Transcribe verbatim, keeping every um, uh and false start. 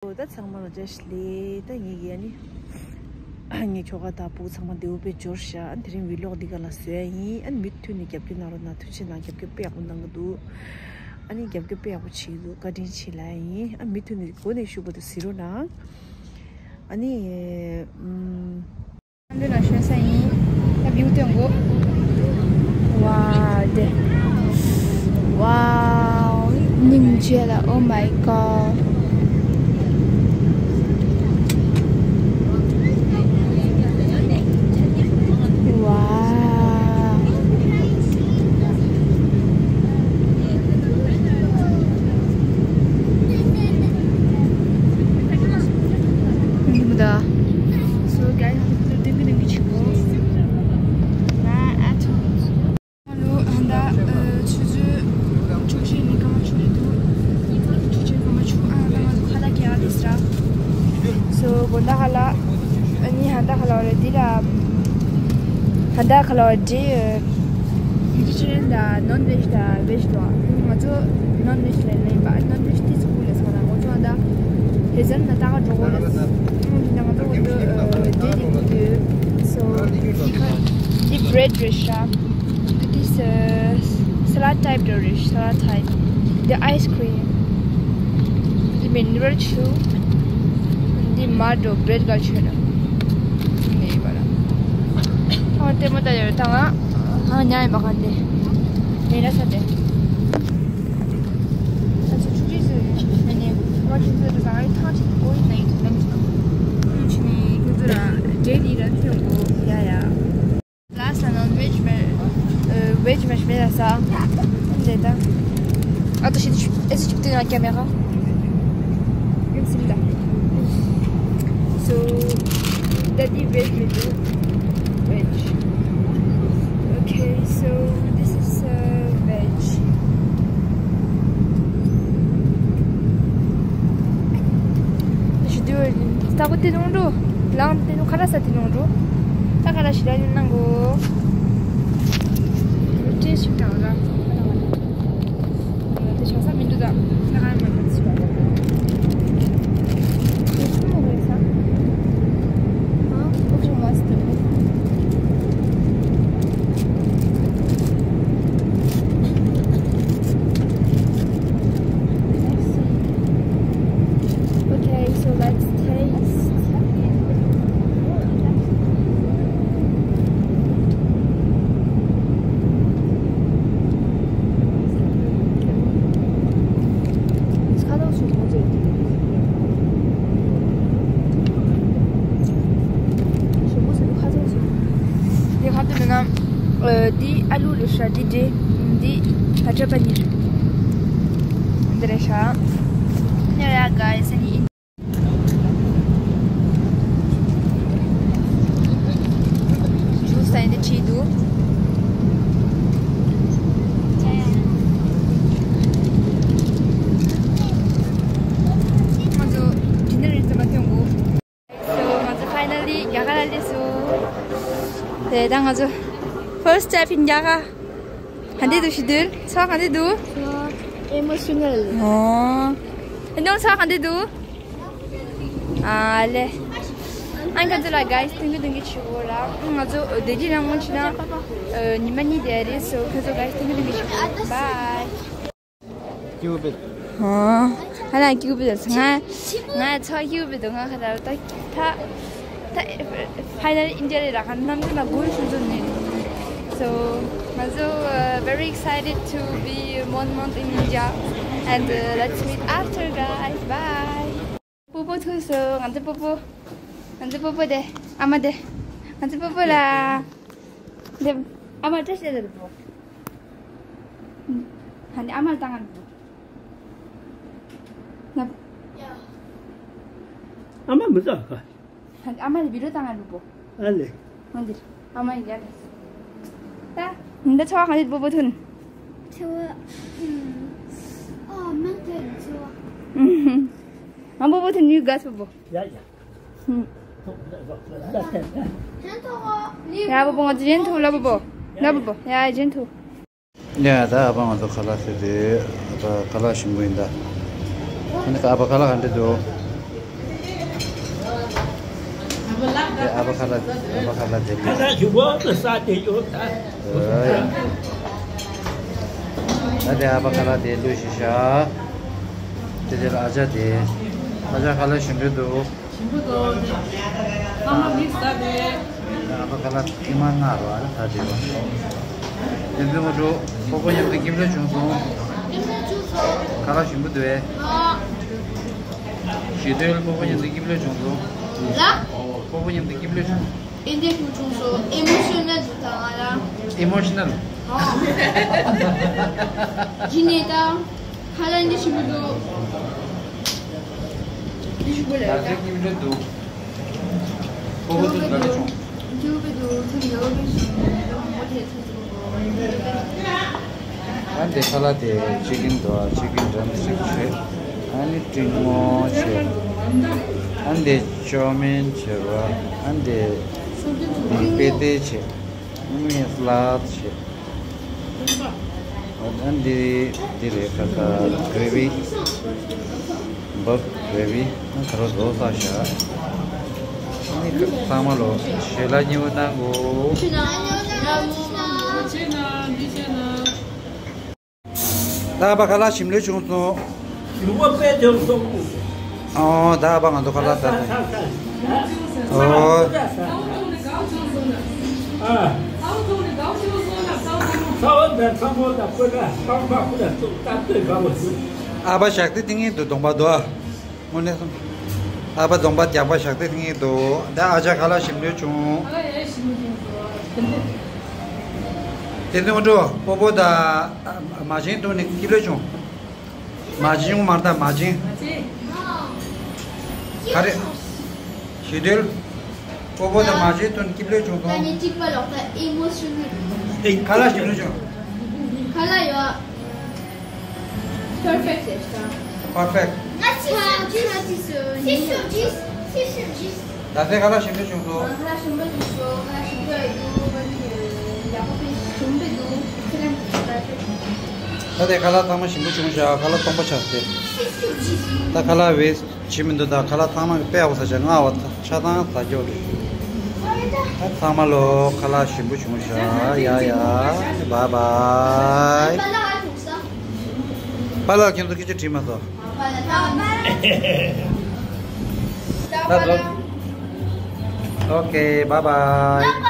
ད་ཚང་མ་ལ་བཀྲ་ཤིས་བདེ་ལེགས། ད་ངེད་ཀྱི་ཨ་ནི་ངའི་ཁྱོ་ག་དང་སྤུ་གུ་ཚང་མ་བདེ་པོ་དཔེ་འབྱོར་ཤག་ཨ་ནི་དེ་རིང་བི་ལོག་འདི་ག་ལ་བཟོས་ཡིན། ཨ་ནི་མུ་མཐུད་ནས་རྒྱབ་སྐྱོར་གནང་རོགས་གནང་། ཐུགས་རྗེ་གནང་། རྒྱབ་སྐྱོར་དཔེ་ཡག་པོ་གནང་གི་འདུག་ཨ་ནི་རྒྱབ་སྐྱོར་དཔེ་ཡག་པོ་བྱེད་ཀྱི་འདུག་བཀའ་དྲིན་ཆེ་ལབ་ཡིན། ཨ་མུ་མཐུད་ནས་འགོ་ནས་ཤུགས་པོ་དེ་གཟིགས་རོགས་གནང་། ཨ་ནི་ཨམ། ཁམས་པའི་ནང་ཤོད་ས་ཡིན། ད་བིའུ་སྟོན་དགོས། ཝའོ་དེ། ཝའོ། སྙིང་རྗེ་ལ། Oh my god. ཝའོ། So guys, ང་ཚོ་ཏིང་ཀི་ཏིང་ཀི་བྱེད་དགོས། ང་ཨ་ཐུ། ཧ་ལོ། ཨ་ད་ཆུ་ཚོད་བཅུ་གཅིག་ནས་སྐར་མ་བཅུ་ནས་འདུག་ཆུ་ཚོད་སྐར་མ་བཅུ། ཨ་ད་ང་ཚོ་ཁ་ལག་གྱོན་ཡག་དེ་སྲ། So དགོང་དག་ཁ་ལག་ཨ་ནི་ཧ་ད་ཁ་ལག་རེད། འདི་ལ་ཧ་ད་ཁ་ལག་འདི་Vegetarian དང་non veg དང་veg དང་། ང་ཚོ་non veg ལ་ལེན་པ། non veg དེ་ཚོ་ཀུན་ལ་ས་ན་ང་ཚོ་ཨ་ད་ཧེ་ཟན་ན་ད་ག་འགྲོ་གོ་རེད། ཨ་ནི་ང་ཚོ་འདི་འདི་འདི་འདི། So འདི་bread རེད་ཤག་འདི་ས་salad type འདྲ་རེད། Salad type. འདི་ice cream. འདི་mineral ཆུ། འདི་མར་འགྲོ་bread ག་ཆོད་ན། འདི་ཡིན་པ་ལ། ཨ་ལྟད་མོ་ལྟ་ཡོད་ད་ང་། ཨ་ཉལ་ཡིན་པ་ག་འདི། ཉལ་ས་དེ། ཨ་ཚོ་ཆུ་ཆུ་ཟེར་ནས་ནས་ང་ཁྱེད་ཚོ་དང་ཨ་ཐང་ཆེ་གོ་ཡིན་ན་ཡིན་ན་ཡིན། ཁྱེད་ཚོ་ལ་འབྲས་འདི་ར་ཐོན་གོ། ཡ་ཡ། Last ལ་non veg མེད། ཨ་veg མེད་མེད་ལ་ས། འདི་ད། ཨ་ཏོ་ཤི་ཨེ་སི་ཅིབ་ཏི་ན་ཀྱ་མེ་ཧ། ཡུམ་སིམ་ད། So daddy veg མེད་འདུག veg. Okay, so this is uh, veg. ཞུ་དུས་ལྟ་བུ་དེ་ནང་འགྲོ། ལང་དེ་ནང་ཁ་ལག་ས་དེ་ནང་འགྲོ། ད་ཁ་ལག་ཞིག་ལ་ཡིན་ནང་གོ། ཏེ་ཞིག་དང་ལ། དེ་བྱང་ས་མི་འདུག་ད། ད་ཧ་མ་མ་ཚུགས་པ། དེ་ཚོ་མོ་རེད་ས། ཨ་ཨོ་ཁྲོ་མ་སི་ཏུ། Okay, so let's taste. འདི་ཨ་ལུ་རེད་ཤག་འདི་འདྲ། འདི་ཕ་ཏྲ་པ་ནིར། འདི་རེད་ཤག Yeah, yeah, guys, and ཇུས་ད་ཡིན་འདི་བྲིས་འདུག་ང་ཚོ་ཌི་ནར་རེད་ཙམ་མ་ཐོན་གོ། So ང་ཚོ་finally རྒྱ་གར་ལ་སླེབས་སོང་། དེ་ད་ང་ཚོ་first step in རྒྱ་གར། ག་འདྲ་འདུག་ཞུ་དུས་ཚོར་བ་ག་འདྲ་འདུག Emotional. ཨོ། ཨ་ནི་ཚོར་བ་ག་འདྲ་འདུག་ཨ་ལེ། ཨ་ང་ཚོ་ལ་guys་ཏིང་ཀི་ཏིང་ཀི་བྱེད་དགོས་ར། ང་ཚོ་བདེ་སྐྱིད་རང་དབང་བྱེད་ན་ཉི་མ་གཉིས་བསྡད་རེད། So ཁྱོད་ཚོ་guys་ཏིང་ཀི་ཏིང་ཀི་བྱེད་དགོས། Bye. Cupid. ཨོ། ང་ལ་Cupid་ང་ང་ཚོ་Cupid་ང་ཁ་ད་ད་ད་ད་finally India་ལ་རག་ག་ནམ་རྒྱུན་ལ་དགོས་ཤུགས་འཛོམས་ནས། So ང་ཚོ་uh, very excited to be one month in India and uh, let's meet after guys. Bye. སྤོ་བོ་ཐུག་སོང་། ང་ཚོ་སྤོ་བོ། ང་ཚོ་སྤོ་བོ་དེ། ཨ་མ་དེ། ང་ཚོ་སྤོ་བོ་ལ། དེ། ཨ་མ་བཀྲ་ཤིས་བདེ་ལེགས་སྤོ་བོ། ཧ་ནི་ཨ་མ་ལ་བཏང་ང་སྤོ་བོ། ང་། ཨ་མ་མི་བཏང་ག་ཧ་ནི་ཨ་མ་ལ་བི་ཌི་ཡོ་བཏང་ང་སྤོ་བོ། ཨ་ལེ། ང་འདིར། ཨ་མ་ཡིན་ཡ་ལེ། ད། འདི་ཚོ་ག་འདི་སྤོ་བོ་ཐུན། ཚོ། ཨ་མ་དེ་ཚོ། ང་སྤོ་བོ་ཐུན་ནུས་དགའ་སྤོ་བོ། ཡ་ཡ། ཡ་སྤོ་བོ་ང་ཚོ་ཇེན་ཐུ་ལ་སྤོ་བོ། ལ་སྤོ་བོ། ཡ་ཇེན་ཐུ། ཡ་ད་ཨ་ཕ་ང་ཚོ་ཁ་ལག་ཟས་ཏེ། ཨ་ཕ་ཁ་ལག་ཞིམ་པོ་ཡིན་ད། ཨ་ནི་ཨ་ཕ་ཁ་ལག་ག་འདྲ་འདུག་དེ་ཨ་ཕ་ཁ་ལག་ཨ་ཕ་ཁ་ལག་དེ་ལུས། ཁ་ལག་ཞིམ་པོ་ཟ་དེ་ཡོད་ད། ཨོ་ཡ། ད་དེ་ཨ་ཕ་ཁ་ལག་དེ་ལུས་ཤིག་ཤ། དེ་དེ་ལ་ཨ་ཅག་དེ། ཨ་ཅག་ཁ་ལག་ཞིམ་པོ་འདུག་ཞིམ་པོ་འདུག་ཚང་མ་མིག་ཟ་དེ། ཨ་ཕ་ཁ་ལག་ཐེངས་མ་ལྔ་རེད་བ་ད་དེ་བ། དེ་ཚོ་ང་ཚོ་སྤོ་བོ་མཉམ་དུ་སྐྱིད་པོ་བྱུང་སོང་། ཁ་ལག་ཞིམ་པོ་འདུག་ཨེ། ཞི་དོལ་སྤོ་བོ་མཉམ་དུ་སྐྱིད་པོ་བྱུང་སོང་། ལ། སྤོ་བོ་མཉམ་དུ་སྐྱིད་པོ་བྱུང་། ཨེ་འདྲ་ཞིག་བྱུང་སོང་། ཨི་མོ་ཤི་ནལ་འདུག་ད་ང་རང་། ཨི་མོ་ཤི་ནལ། ཨོ། ཇི་ནས་ད། ཁ་ལག་འདི་ཞིམ་པོ་འདུག་འདི་ཞིམ་པོ་ལས། ད་ཚོད་སྐྱིད་པོ་འདུག་སྤོ་བོ་ཚོ་དགའ་པོ་བྱུང་། སྐྱིད་པོ་འདུག་ཚོད་ཡག་པོ་བྱུང་། མོ་དེ་ཚོད་ཚོད། ཨ་འདི་ཁ་ལག་དེ་ཅི་ཀིན་འདུག་ཅི་ཀིན་ཌམ་སི་ཊིག་བྱས། ཨ་ནི་ཀྲིན་མོ་བྱས། ཨ་འདི་ཅོ་མིན་བྱས་པ། ཨ་འདི་པེ་ཏེ་བྱས། ཨ་ནི་སི་ལཱད་བྱས། ཨ་འདི་འདི་རེད་ཁ་ཁ་གྷི་རེ་ཝི། བབ་རེ་བི་ཁ་རོ་བཟོ་ས་ཤ། ནི་ཚང་མ་ལོ་ཞེ་ལ་ཉེ་བོ་གནང་གོ། ད་ཨ་ཕ་ཁ་ལག་ཞིམ་ལོས་བྱུང་སོང་། ཞིམ་པོ་དཔེ་བྱུང་སོང་། ཨོ་ད་ཨ་ཕ་ང་ཚོ་ཁ་ལག་ཟ་དེ། ཨོ། ཨ་ཕ་ཞག་དེ་ཏིང་ངེ་འདུག་གདོང་པ་འདུག་ཨ། དངོས་གནས་སོང་། ཨ་ཕ་གདོང་པ་རྒྱགས་པ་ཞག་དེ་ཐིང་ཡིན་འདུག་ད་ཨ་ཅག་ཁ་ལག་ཞིམ་ལོས་བྱུང་། ཁ་ལག་ཡ་ཞིམ་པོ་བྱུང་སོང་། དེ་ཚོ་ངོ་སྤྲོ་སྤོ་བོ་དང་མ་བྱན་འཐུང་ནས་སྐྱིད་ལོས་བྱུང་། མ་བྱན་མ་རེད་ད་མ་བྱན། མ་བྱན། ག་རེ། ཞི་དོལ། སྤོ་བོ་དང་མ་བྱན་འཐུང་ནས་སྐྱིད་ལོས་བྱུང་སོང་། ད་ནི་གཅིག་པ་ལོག་ད་ཨི་མོ་ཤི་ནལ། ཁ་ལག་ཞིམ་ལོས་བྱུང་། ཁ་ལག་ཡོད། Perfect ལས་ཤག Perfect. ང་ཚོ་ཅི་ཅི་ཅི་ཅི་ཅི་ཅི། ད་ལྟའི་ཁ་ལག་ཞིམ་པོ་བྱུང་སོང་། ཁ་ལག་ཞིམ་པོ་བྱུང་སོང་། ཁ་ལག་ཞིམ་པོ་ཡོད་འདུག་ཡག་པོ་དཔེ་ཞིམ་པོ་འདུག་ཁ་ལག་ད་ལྟའི་ཁ་ལག་ཚང་མ་ཞིམ་པོ་བྱུང་ཤག་ཁ་ལག་སྟོང་པ་ཆགས་ཏེ། ད་ཁ་ལག་བེད་སྤྱད་མི་འདུག་ད་ཁ་ལག་ཚང་མ་གི་དཔེ་ཡག་པོ་ཟ་ཤག་ང་བ་ཆ་ཚང་ཟ་རྒྱུ་རེད། ད་ཚང་མ་ལོ་ཁ་ལག་ཞིམ་པོ་བྱུང་ཤག་ཡ་ཡ། བཱའི་བཱའི། པཱ་ལགས་ཁྱེད་ཚོ་སྐད་ཆ་དྲིས་མ་སོང་། ད་ལོ། ཨོ་ཁེ། བཱའི་བཱའི།